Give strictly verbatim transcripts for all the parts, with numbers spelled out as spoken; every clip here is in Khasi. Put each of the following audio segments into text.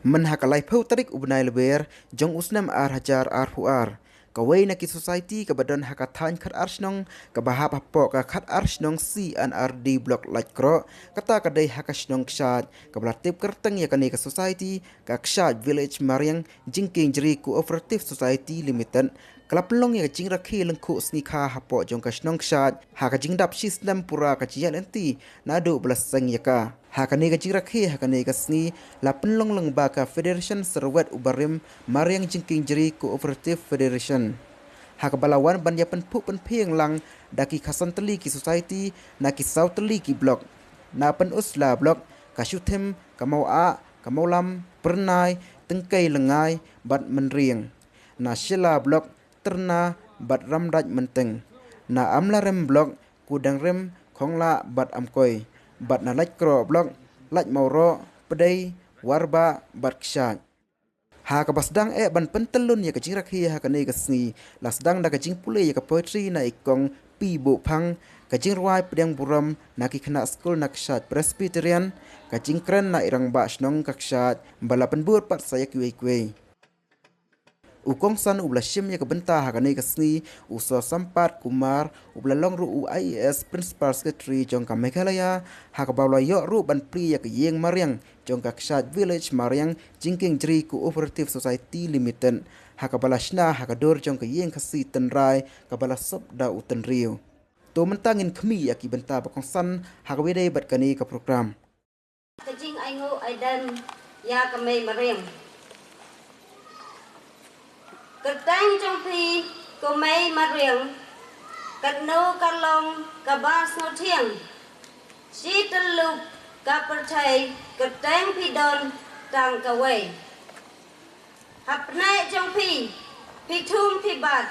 Myn ha ka laiphew tarik u bnai Lber jong u snem ar hajar arphew ar, kawei na ki society kaba don ha ka thaiñ khatar shnong kaba hap hapoh ka khatar shnong C and R D Block Laitkroh, kata ka dei ha ka shnong Kshaid, kaba la tip kyrteng ïa kane ka society ka Kshaid Village Mariang Jingkieng Jri Cooperative Society Limited, ka la pynlong ïa ka jingrakhe lyngkhuh sngi kha hapoh jong ka shnong Kshaid ha ka jingdap shi snem pura ka jingïaid lynti naduh ba la seng ïa ka. Ha kane ka jingrakhe ha kane ka sngi la pynlong lyngba ka Federation Syrwet u Barim Mariang Jingkieng Jri Cooperative Federation, ha kaba la wan ban ïa pynphuh pynphieng lang da ki khatsan tylli ki society na ki saw tylli ki block, na Pynursla Block, ka Shuthim, ka Mawah, ka Mawlam, Pyrnai, Tyngkei Lyngngai bad Mynriang, na Shella Block, Tyrna bad Ramdait Mynteng, na Amlarem Block, Kudangrem, Khonglah bad Amkoi, bad na Laitkroh Block, Laitmawroh, Pdei, Warbah bad Kshaid. Ha kaba sdang eh ban pyntyllun ïa ka jingrakhe ha kane ka sngi, la sdang da ka jingpule ïa ka poetry na i Kong P Buhphang, ka jingrwai pdiang burom na ki khynnah skul na Kshaid Presbyterian, ka jingkren na i rangbah shnong ka Kshaid, ba la pynbud pat sa ïa kiwei kiwei. U kongsan uba la shim ïa ka bynta ha kane ka sngi, u Sir Sampat Kumar, uba la long ruh u I A S Principal Secretary jong ka Meghalaya, ha kaba u la ïoh ruh ban plie ïa ka ïing mariang jong ka Kshaid Village Mariang Jingkieng Jri Cooperative Society Limited, ha kaba la shna ha ka dur jong ka ïing Khasi tynrai kaba la sop da u tynriew. To mynta ngin khmih ïa ki bynta ba kongsan ha kaba ïadei bad kane ka program. Ka jingainguh aidem ïa ka Mei Mariang. Kyrteng jong phi ko Mei Mariang, katno ka long kaba sngewthiang. Shi tyllup ka pyrthei kyrteng phi don tang kawei. Hapdeng jong phi, phi thum phi bat,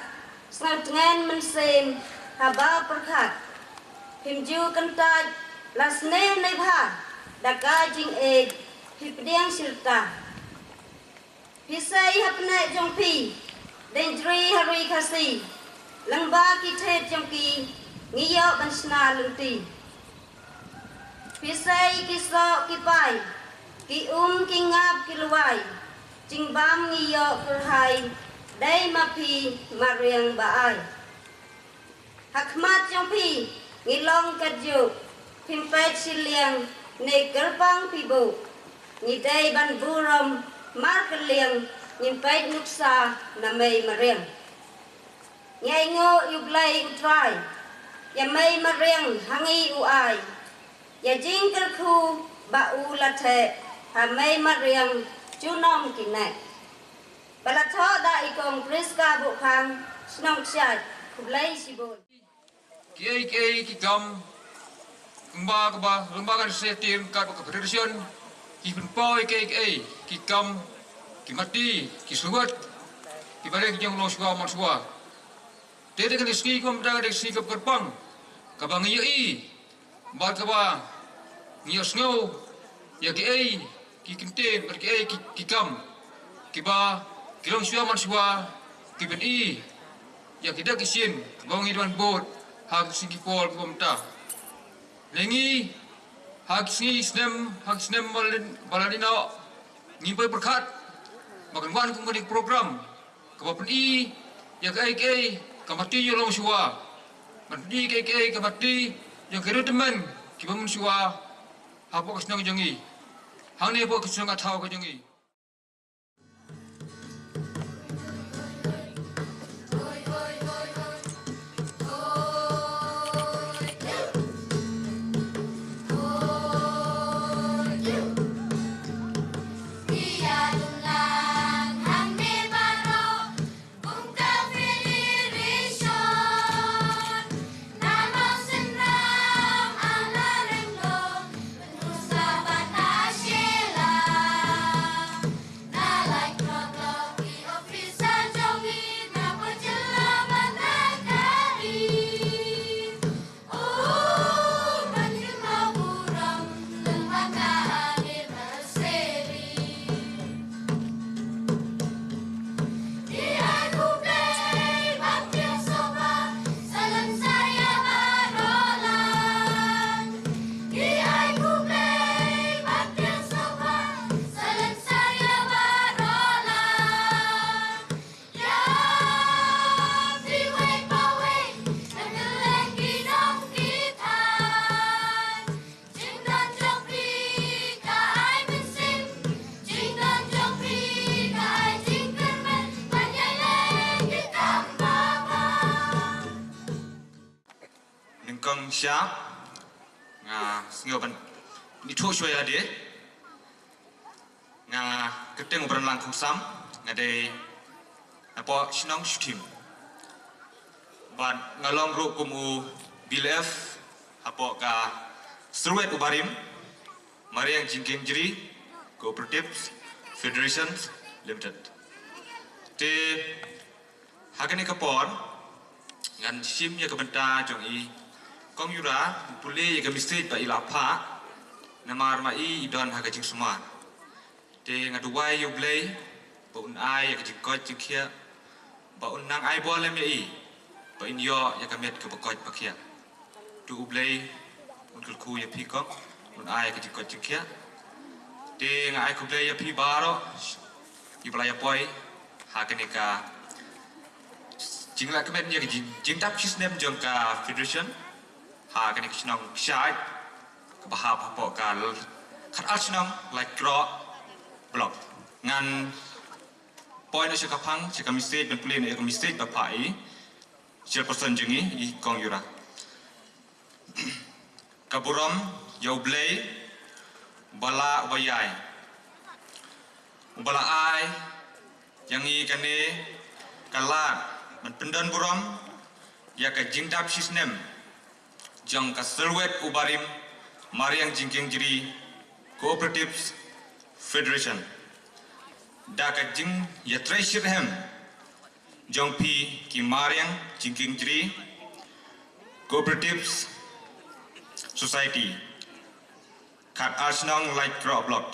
sngewtngen mynsiem haba pyrkhat. Phim ju kyntait la sniew ne bha, da ka jingïeit phi pdiang shi rta. Phi sei hapdeng jong phi, dang jri ha ri Khasi, lyngba ki thied jong ki, ngi ïoh ban shna lynti. Phi sei ki soh ki pai, ki um ki ngap ki lwai, jingbam ngi ïoh pyrhai, dei ma phi mariang ba ai. Ha khmat jong phi, ngi long katjuh, phim peit shiliang, ne kyrpang phi buh, ngi dei ban burom, markylliang, ngim peit nuksa, na Mei Mariang. Ngi ainguh ïa u Blei u Trai, ïa Mei Mariang ha ngi u ai, ïa jingkyrkhu ba u la theh, ha Mei Mariang junom kine. Ba la thoh da i Kong Prisca Buhphang, shnong Kshaid, khublei shibun. Kiei kiei ki kam, kumba kaba, kumba kan se tin kat ka federation, ki pynpaw kiei kiei ki kam, ki mati, ki suwat, ki bale ki jong long shuwa man shuwa. Te te kan sngi kumba te sngi kaba kyrpang, kaba ngi ïohi, bad kaba ngi ïohsngew ïa kiei ki kyntien bad kiei ki, ki kam kiba ki long shuwa man shuwa, ki pyni ïa ki dak ki shin ba ngi dang bud ha ki sien ki por kiba mynta. Lei ngi ha ki sngi snem, ha ki snem ba la, ba la dei noh, ngim poi pyrkhat ba kan wan kum kane ka program kaba pyni ïa kiei kiei ka mati ïa long shuwa, ban pyni kiei kiei ka mati ïa ki rud tymmen kiba mynshuwa hapoh ka shnong jong ngi, hangne hapoh ka shnong ka thaw ka jong ngi. Sha nga sngew ban ni thu shwa ïa de. Nga kyrteng u Brenlang Khongsam, nga dei hapoh shnong Shuthim. Bad nga long ruh kum u B L F hapoh ka Syrwet u Barim Mariang Jingkieng Jri Cooperatives Federation Limited. Te ha kane ka por ngan shim ïa ka bynta jong i Kong Yura, pule ïa ka message ba i la phah, namar ma i i don ha ka jingsumar. Te nga duwai ïa u Blei ba un ai ïa ka jingkoit jingkhiah, ba un nang ai bor lem ïa i ba in ïoh ïa ka met kaba koit ba khiah. To u Blei un kyrkhu ïa phi Kong, un ai ïa ka jingkoit jingkhiah. Te nga ai khublei ïa phi baroh kiba la ïa poi ha kane ka jingleh kmen ïa ka jing, jingdap shisnem jong ka federation ha kane ka shnong Kshai kaba hap hapoh ka l-, khatar shnong Laitkroh block. Ngan poi noh sha ka phang sha ka message, ban pule noh ïa ka message ba phah i chairperson jong i, i Kong Yura. Ka burom ïa u Blei ba la uba ïai, uba la ai ïa ngi kane ka lad ban pyndon burom ïa ka jingdap shisnem jong ka Syrwet u Barim Mariang Jingkieng Jri Cooperatives Federation. Da ka jingïatrei shitrhem jong phi ki Mariang Jingkieng Jri Cooperatives Society, khatar shnong Laitkroh block.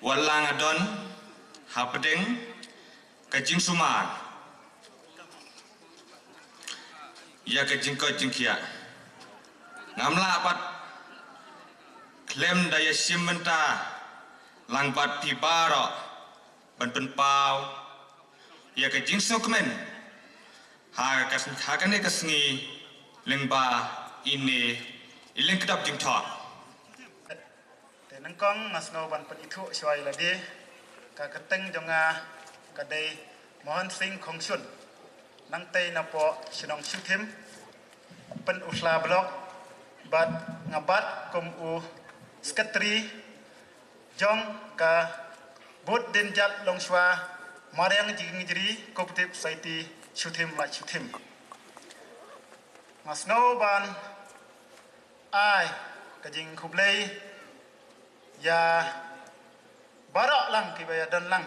Wat la nga don hapdeng ka jingsumar ïa ka jingkoit jingkhiah, ngam lah pat khlem da ïashim bynta lang bad phi baroh ban pynpaw ïa ka jingsngewkmen ha ka, ha kane ka sngi lyngba ine i lyngkdap jingthoh. Te nyngkong nga sngew ban pynithuh shwa ïa lade. Ka kyrteng jong nga ka dei Mohan Singh Khongshun, nangtei napoh shnong Shuthim, Pynursla block, bad nga bat kum u secretary jong ka Booth Dienjat Longshuwa Mariang Jingkieng Jri Cooperative Society Shuthim Laitkroh Shuthim. Nga sngew ban ai ka jingkhublei ïa baroh lang kiba ïadon lang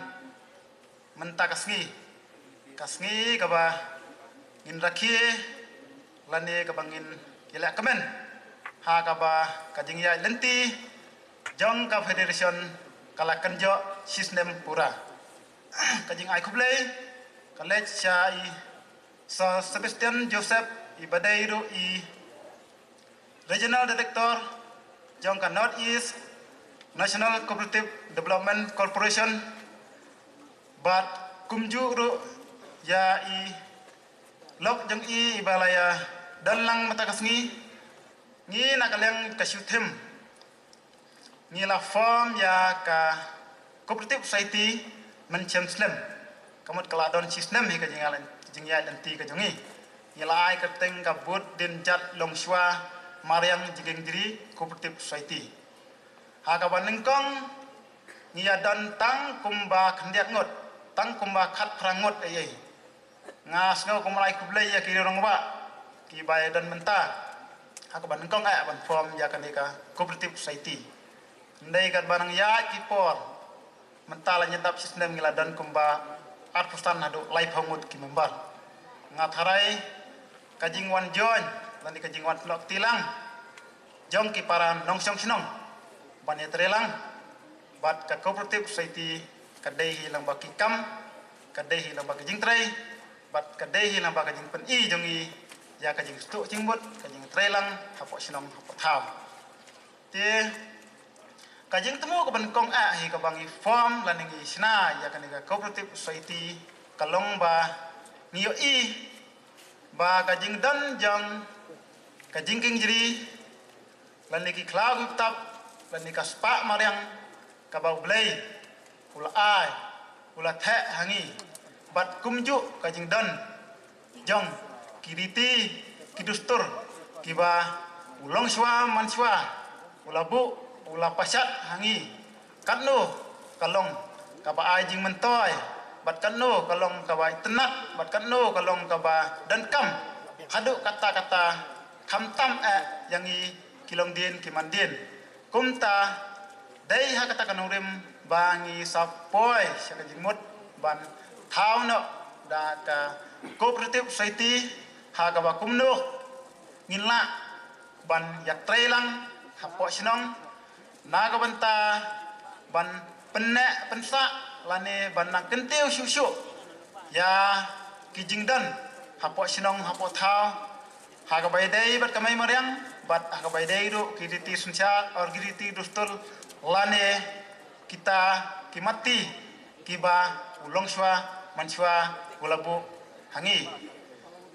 mynta ka sngi, ka sngi kaba ngin rakhe lane kaba ngin ïaleh kmen ha kaba ka jingïaid lynti jong ka federation ka la kynjoh shisnem pura. Ka jingai khublei ka leit sha i Sir Sebastian Joseph, iba dei ruh i Regional Director jong ka North East National Cooperative Development Corporation, bad kumjuh ruh ïa i lok jong i iba la ïadon lang mynta ka sngi. Ngi na ka liang ka Shuthim ngi la form ïa ka Cooperative Society mynshem snem. Ka mut ka la don shisnem hi ka jingïaid lynti ka jong ngi. Ngi la ai kyrteng ka Booth Dienjat Longshuwa Mariang Jingkieng Jri Cooperative Society. Ha kaba nyngkong ngi ïadon tang kumba khyndiat ngut, tang kumba khatphra ngut ei ei. Nga sngew kum ai khublei ïa ki rangbah kiba ïadon mynta ha kaba nyngkong eh ban form ïa kane ka Cooperative Society. Hynrei katba nang ïaid ki por, mynta la ngi dap shisnem ngi la don kumba arphew san haduh laiphew ngut ki member. Nga tharai ka jingwan join lane ka jingwan pynlong tilang jong ki para nongshong shnong ban ïatrei lang bad ka Cooperative Society ka dei hi lang bad ki kam, ka dei hi lang bad ka jingtrei, bad ka dei hi lang bad ka jingpyni jong i ïa ka jingsduk jingmut, ka jingtrei lang hapoh shnong hapoh thaw. Te ka jingthmu kaba nyngkong eh hi kaba ngi form lane ngi shna ïa kane ka Cooperative Society ka long ba ngi ïohi ba ka jingdon jong ka jingkieng jri lane ki khlaw ki btap lane ka spah mariang kaba U Blei u la ai, u la theh ha ngi, bad kumjuh ka jingdon jong ki riti ki dustur kiba u longshuwa manshuwa u la buh, u la pashat ha ngi. Katno ka long kaba ai jingmyntoi, bad katno ka long kaba itynnad, bad katno ka long kaba donkam haduh katta katta, khamtam eh ïa ngi ki longdien ki mandien. Kumta dei ha kata ka nongrim ba ngi sa poi sha ka jingmut ban thaw noh da ka cooperative society, ha kaba kumno ngin lah ban ïatrei lang hapoh shnong na ka bynta ban pynneh pynsah lane ban nang kyntiew shuh shuh ïa ki jingdon hapoh shnong hapoh thaw, ha kaba ïadei bad ka mei mariang, bad ha kaba ïadei ruh ki riti synshar, or ki riti dustur lane kita ki matti kiba u longshuwa manshuwa u la buh ha ngi.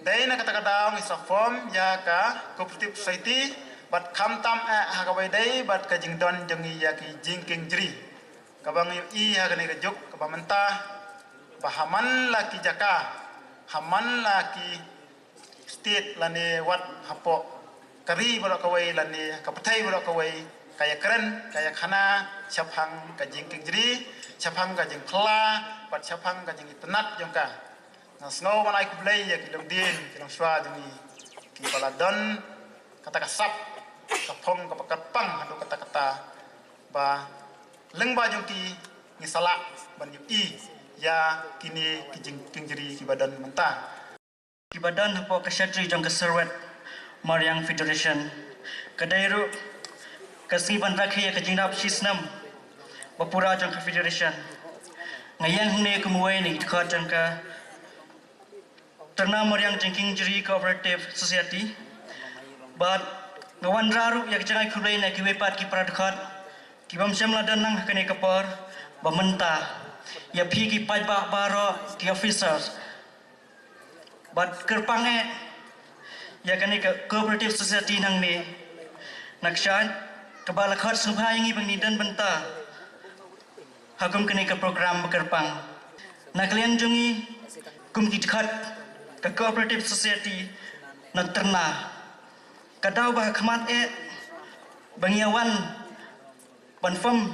Dei na kata ka daw ngi sa form ïa ka cooperative society, bad khamtam eh ha kaba ïadei bad ka jingdon jong ngi ïa ki jingkieng jri. Kaba ngi ïohi ha kane ka juk kaba mynta ba ha man la ki jaka, ha man la ki state lane wat hapoh ka ri baroh kawei lane ka pyrthei baroh kawei, ka ïakren, ka ïakhana shaphang ka jingkieng jri, shaphang ka jingkylla, bad shaphang ka jingitynnad jong ka. Nga sngew ban ai khublei ïa ki longdien ki longshuwa jong ngi kiba la don kata ka sap, ka phong kaba kyrpang haduh katta katta, ba lyngba jong ki ngi sa lah ban ïohi ïa kine ki jingkieng jri kiba don mynta. Kiba don hapoh ka shatri jong ka Serwet Mariang Federation. Ka dei ruh ka sngi ban rakhe ïa ka jingrap shi snem ba pura jong ka federation. Nga ïeng hangne kum uwei na ki dkhot jong ka Tyrna Mariang Jingkieng Jri Cooperative Society. Bad nga wanrah ruh ïa ka jingïakhublei na kiwei pat ki para dkhot ki bym shym la don lang ha kane ka por ba mynta. Ïa phi ki paidbah baroh, ki officers, bad kyrpang eh ïa kane ka cooperative society nangne. Naka shait kaba la khot sngewbha ïa ngi ba ngin don bynta ha kum kane ka program ba kyrpang. Na ka liang jong ngi kum ki dkhot ka cooperative society na Tyrna, ka daw ba ha khmat eh ba ngi ïa wan ban form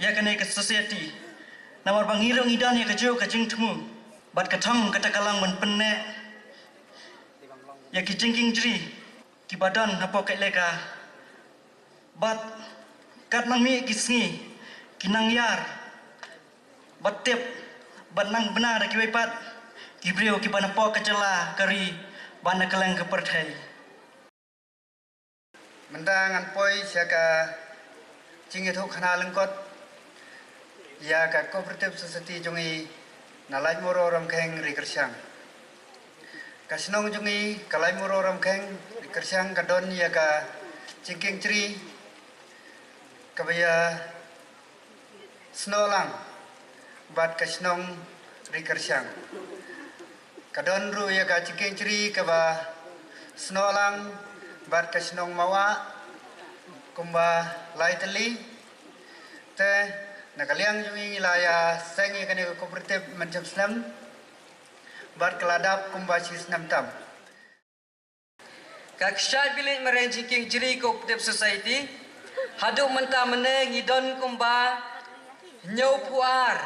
ïa kane ka society. Namar ba ngi ruh ngi don ïa kajuh ka jingthmu bad ka thong kata ka long ban pynneh ïa ki jingkieng jri kiba don hapoh ka elaka. Bad kat nang mih ki sngi ki nang ïar bad tip bad nang bna da kiwei pat ki briew kiba napoh ka jylla ka ri bad na kylleng ka pyrthei. Mynta ngan poi sha ka jingïathuhkhana lyngkot ïa ka cooperative society jong ngi na Laitmawroh Ramkheng Ri Kyrshang. Ka shnong jong ngi ka Laitmawroh Ramkheng Ri Kyrshang ka don ïa ka jingkieng jri kaba ïa snoh lang bad ka shnong Ri Kyrshang. Ka don ruh ïa ka jingkieng jri kaba snoh lang bad ka shnong Mawah kumba lai tylli. Te na ka liang jong ngi la ïa seng ïa kane ka cooperative mynshem snem bad ka la dap kumba shi snem tam. Ka Kshaid Village Mariang Jingkieng Jri Cooperative Society haduh mynta mynne ngi don kumba hynñiewphew ar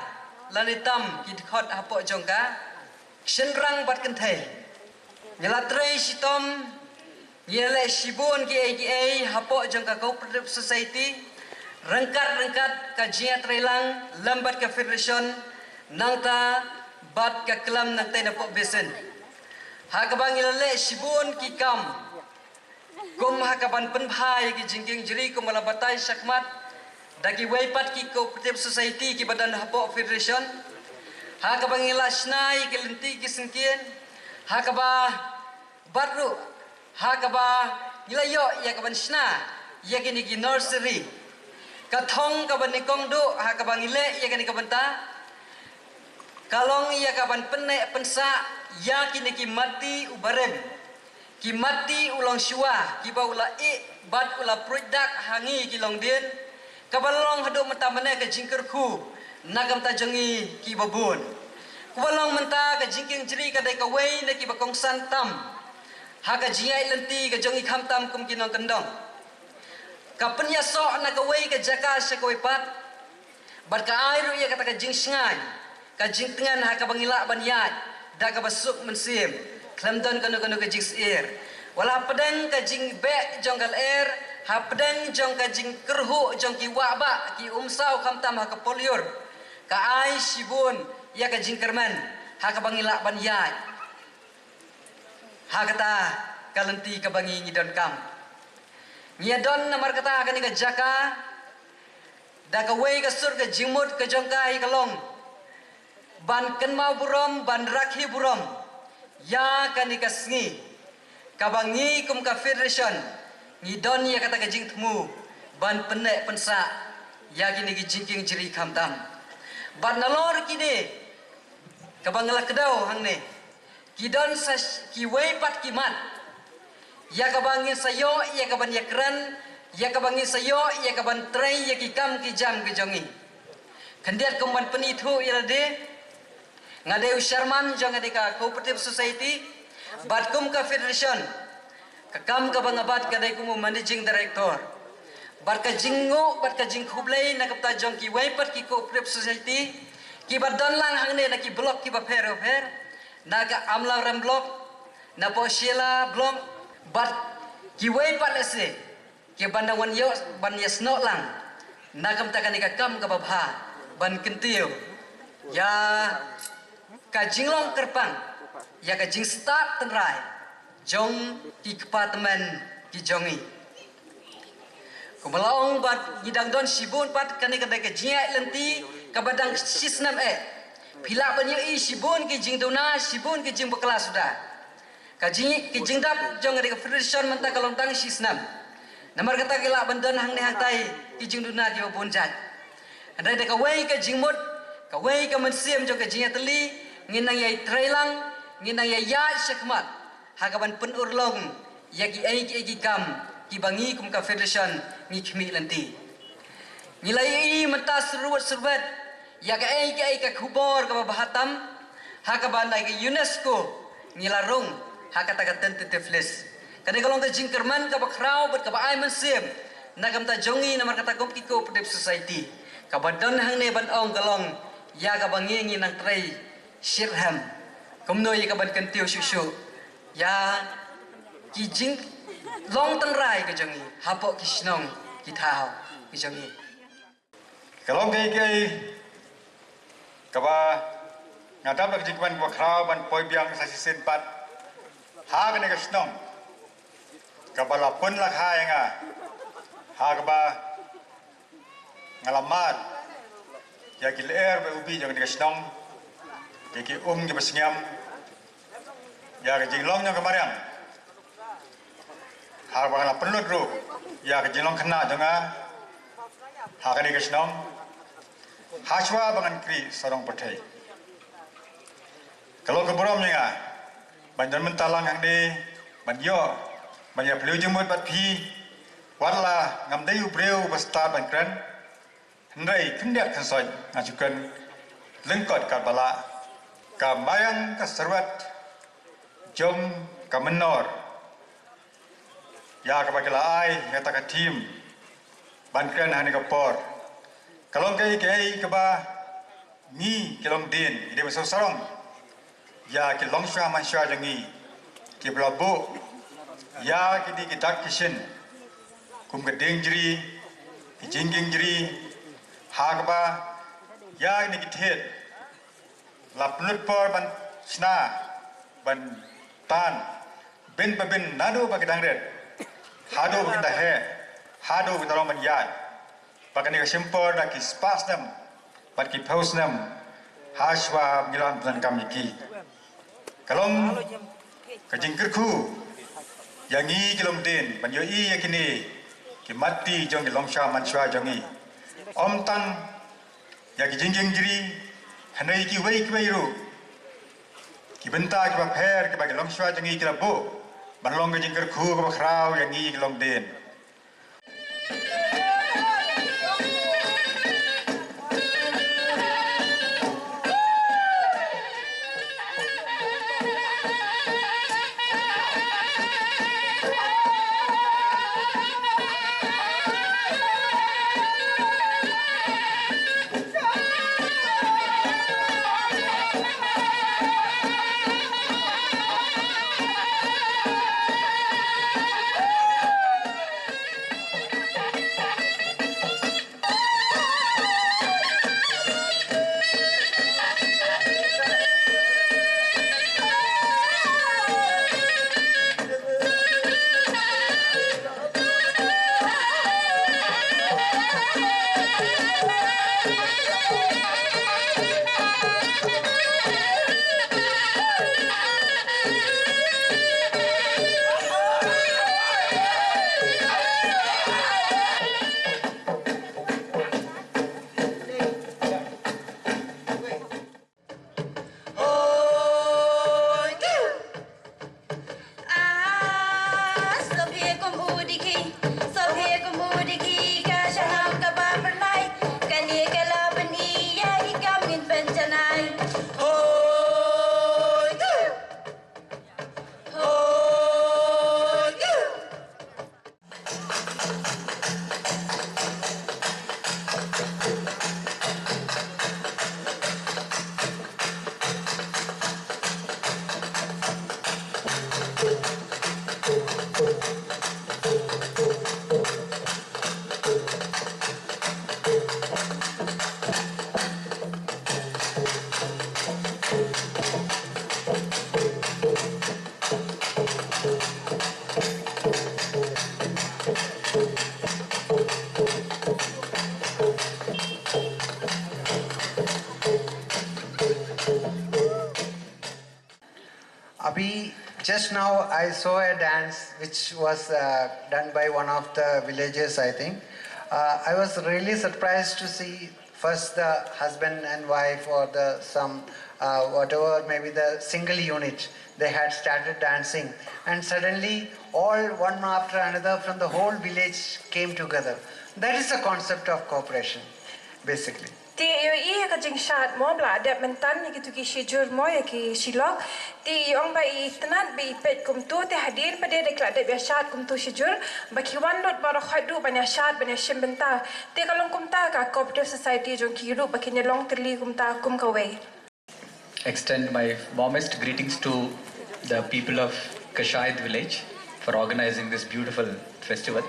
lane tam ki dkhot hapoh jong ka, shynrang bad kynthei. Ngi la trei shitom, ngi la leh shibun kiei kiei hapoh jong ka cooperative society, ryngkat ryngkat ka jingïatreilang lem bad ka federation, nangta bad ka klam nangtei napoh basin. Ha kaba ngi la leh shibun ki kam kum ha kaban pynbha ïa ki jingkieng jri kumba la batai shakhmat da kiwei pat ki cooperative society kiba don hapoh federation. Ha kaba ngi la shna ïa ki lynti ki syngkien, ha kaba bad ruh ha kaba ngi la ïoh ïa kaban shna ïa kine ki nursery. Ka thong kaba nyngkong duh ha kaba ngi leh ïa kane ka bynta ka long ïa kaban pynneh pynsah ïa kine ki matti u barim, ki matti u longshuwa kiba u la ih bad u la pruid dak ha ngi ki longdien, kaba long haduh mynta mynne ka jingkyrkhu na ka bynta jong ngi kiba bun. Kaba long mynta ka jingkieng jri ka dei kawei na kiba kongsan tam Ha ka jingïaid lynti ka jong i khamtam kum ki nongkyndong, ka pynïasoh na kawei ka jaka sha kawei pat, bad ka ai ruh ïa kata ka jingshngaiñ, ka jingtngen ha kaba ngi lah ban ïaid da kaba suk mynsiem, khlem don kano kano ka jingsyier. Wat la hapdeng ka jingbeh jong ka lyer, hapdeng jong ka jingkyrhuh jong ki wahbah, ki umsaw khamtam ha ka pohliew, ka ai shibun ïa ka jingkyrmen ha kaba ngi lah ban ïaid ha kata ka lynti kaba ngi ngi donkam. Ngi ïa don namar kata ha kane ka jaka da kawei ka sur ka jingmut ka jong ka hi ka long ban kynmaw burom, ban rakhe burom ïa kane ka sngi kaba ngi kum ka federation ngi don ïa kata ka jingthmu ban pynneh pynsah ïa kine ki jingkieng jri khamtam. Bad nalor kine kaba nga la kdew hangne, ki don sa sh- kiwei pat ki mat ïa kaba ngin sa ïoh ïa kaban ïakren, ïa kaba ngin sa ïoh ïa kaban trei ïa ki kam ki jam ki jong ngi. Khyndiat kum ban pynithuh ïa lade, nga dei u chairman jong nga dei ka cooperative society, bad kum ka federation, ka kam kaba nga bat ka dei kum u managing director. Bad ka jingnguh bad ka jingkhublei na ka bynta jong kiwei pat ki cooperative society kiba don lang hangne na ki block kiba pher ba pher, na ka Amlarem block, na Pohshiela block, bad kiwei pat lehse kiba nang wan ïoh ban ïasnoh lang na ka bynta kane ka kam kaba bha ban kyntiew ïa ka jinglong kyrpang, ïa ka jingstad tynrai jong ki kpa tymmen ki jong ngi. Kumba la ong bad ngi dang don shibun pat, kane ka dei ka jingïaid lynti kaba dang shisnem eh. Phi lah ban ïohi shibun ki jingduna, shibun ki jingbakla suda. Ka jing ki jingdap jong ka dei ka federation mynta ka long tang shisnem. Namar kata ki lah ban don hangne hangtai ki jingduna kiba bun jait. Hynrei da kawei ka jingmut, kawei ka mynsiem jong ka jingïatylli, ngin nang ïai trei lang, ngin nang ïai ïaid shakhmat ha kaban pynurlong ïa kiei kiei ki kam kiba ngi kum ka federation ngi khmih lynti. Ngi la ïohi mynta syrwet syrwet ïa kaei kaei ka khubor kaba bha tam ha kaba na ka UNESCO ngi la rung ha kata ka tentative list. Kane ka long ka jingkyrmen kaba khraw bad kaba ai mynsiem na ka bynta jong ngi namar kata kum ki cooperative society. Kaba don hangne ban ong ka long ïa kaba ngi ngi nang trei shitrhem kumno ïa kaban kyntiew shuh shuh ïa ki jinglong tynrai ka jong ngi hapoh ki shnong ki thaw ki jong ngi. Ka long kaei kaei kaba nga dap da ka jingkmen kaba khraw ban poi biang sa shisien pat ha kane ka shnong kaba la pynlong ha ïa nga ha kaba nga la mad ïa ki lyer bad ubi jong kane ka shnong, ïa ki um kiba sngem, ïa ka jinglong jong ka mariang. Ha kaba nga la pynlut ruh ïa ka jinglong khynnah jong nga ha kane ka shnong, ha shuwa ba ngan khrih sarong pyrthei. Ka long ka burom ïa nga ban don mynta lang hangne ban ïoh ban ïa phylliew jingmut bad phi. Wat la ngam dei u briew ba stad ban kren, hynrei khyndiat khynsoit nga shu kren lyngkot katba lah. Ka mariang ka syrwet jong ka mynnor ïa kaba ki la ai ïa kata ka theme ban kren ha kane ka por. Ka long kaei kaei kaba ngi ki longdien ngi dei ban sngewsarong ïa ki longshuwa manshuwa jong ngi kiba la buh ïa kine ki dak ki shin kum ka dieng jri, ki jingkieng jri, ha kaba ïa kine ki thied la pynlut por ban shna ban tan, bynta bynta naduh ba ki dang rit haduh ba ki dang heh, haduh ba ki dang long ban ïaid. Ba kane ka shim por da ki spah snem bad ki phew snem ha shuwa ba ngi la pyndonkam ïa ki. Ka long ka jingkyrkhu ïa ngi ki longdien ban ïohi ïa kine ki mat ti jong ki longshuwa manshuwa jong ngi. Ym tang ïa ki jingkieng jri, hynrei kiwei kiwei ruh ki bynta kiba pher kiba ki longshuwa jong ngi ki la buh ban long ka jingkyrkhu kaba khraw ïa ngi ki longdien. Abhi, just now I saw a dance which was uh, done by one of the villagers, I think. Uh, I was really surprised to see first the husband and wife or the some uh, whatever, maybe the single unit, they had started dancing, and suddenly all one after another from the whole village came together. That is the concept of cooperation, basically. Te ïohi ïa ka jingshad mo ba la dep mynta ïa kitu ki shijur mo ïa ki shilok. Te i ong ba i tynnad ba i peit kumtu te hadien pat de da ki la dep ïa shad kumtu shijur ba ki wan lut baroh khoit ruh ban ïa shad ban ïa shim bynta. Te ka long kumta ka cooperative society jong ki ruh ba kin ïa long tylli kumta kum kawei. Extend my warmest greetings to the people of Kashait village for organizing this beautiful festival.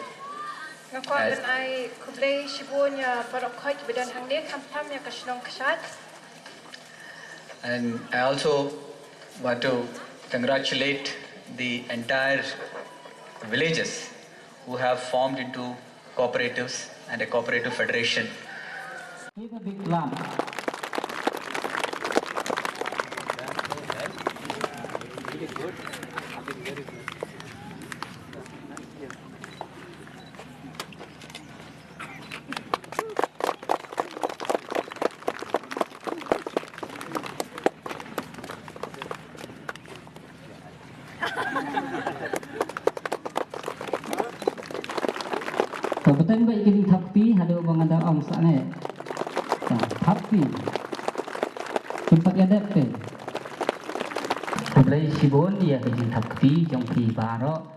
Nga kwah ban ai khublei shibun ïa baroh khoit ba don hangne, khamtam ïa ka shnong Kashait. And I also want to congratulate the entire villages who have formed into cooperatives and a cooperative federation. Give a big clap. To bteng ba ki jingthap kti haduh ba nga da ong sa ne. To thap kti. Pun pat ïa dep te. Khublei shibun ïa ki jingthap kti jong phi baroh.